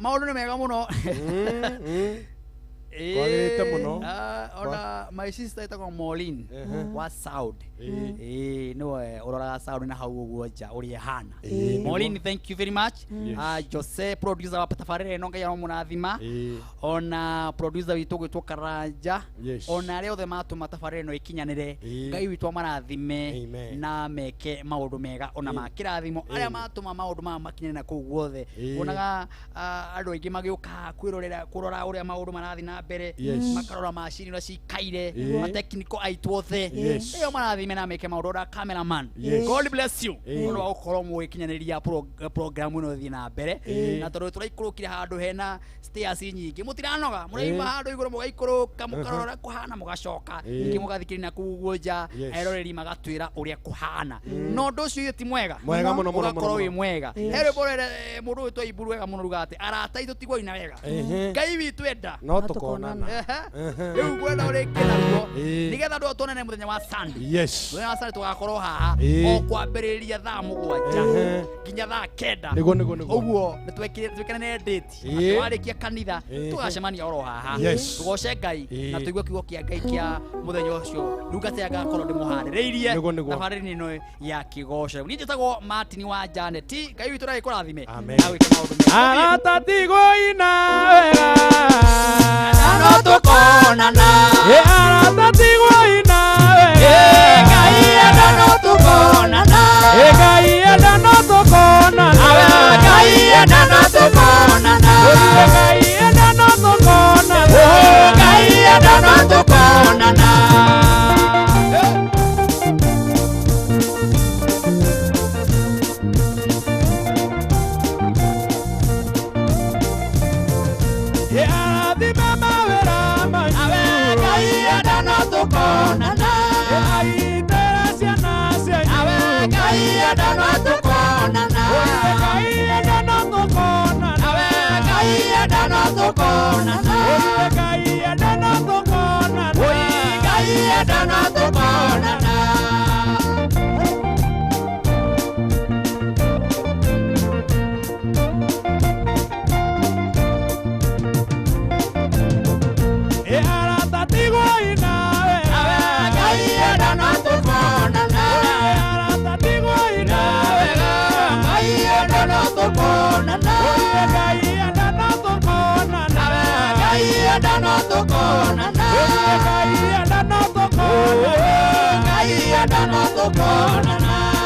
maũndũ nĩ mega mũno. Kwagĩrĩte mũno. Ona my sister ĩtagwo Maureen wa Saudi. Nĩwe ũroraga Saudi na hau ũguo nja ũrĩa ĩhana. Maureen, thank you very much. Jose producer wa tabarĩra ĩno Ngai aromũrathima. Ona producer witũ ũgwĩtwo Karanja. Ona arĩa othe matũma tabarĩra ĩno ĩkinyanĩre. Ngai witũ amarathime na meke maũndũ mega ona ma kĩrathimo. Arĩa matũma maũndũ maya makinyanĩre na kũu guothe. Wonaga andũ aingĩ magĩũka kwĩrorera kũrora ũrĩa maũndũ marathiĩ na mbere makarora macini ũrĩa cikaire matekniko aitũ othe ĩyo marathime na meke maũndũ ũrĩa cameraman. God bless you. Nĩ ũndũ wa gũkorwo mũgĩkinyanĩria program ĩno ĩthiĩ na mbere na tondũ tũraikũrũkire handũ hena stairs nyingĩ mũtiranoga mũraima handũ igũrũ mũgaikũrũka mũkarora ũrĩa kũhana mũgacoka ningĩ mũgathikĩrĩria na kũu guo nja eroreri magatwĩra ũrĩa kũhana no ũndũ ũcio ti mwega Mwega mũno mũno ũgakorwo wĩ mwega. He rwĩmbo rũrĩa mũndũ ũyũ twaiburu wega mũno rugaga atĩ arata aitũ tigwo ina wega Ngai witũ enda no tũkonana. Rĩu ngwenda ũrĩkie naruo nĩgetha andũ tuonane mũthenya wa Sunday. Mũthenya wa Sunday tũgakorwo haha o kwambĩrĩria thaa 7 nginya thaa 9. Nĩguo nĩguo nĩguo. Ũguo nĩ twĩkĩrane date atĩ warĩkia kanitha tũgacemania oro haha tũgoce Ngai na tũigue kiugo kĩa Ngai kĩa mũthenya ũcio. Ndungata ya ngakorwo ndĩmũharĩrĩirie tabarĩra-inĩ ĩno ya kĩgoco. Niĩ njĩtagwo Martin wa Janet. Ngai witũ aragĩkũrathime na wĩke maũndũ mega. Arata tigwo ina wega no tũkonana. Arata tigwo ina wega Ngai enda no tũkonana. Ngai enda no tũkonana. Ngai enda no tũkonana. Ngai enda no tũkonana. Ngai enda no tũkonana. Aitera ciana cianyu. Ngai enda no tũkonana. Ũngĩenda no tũkonana.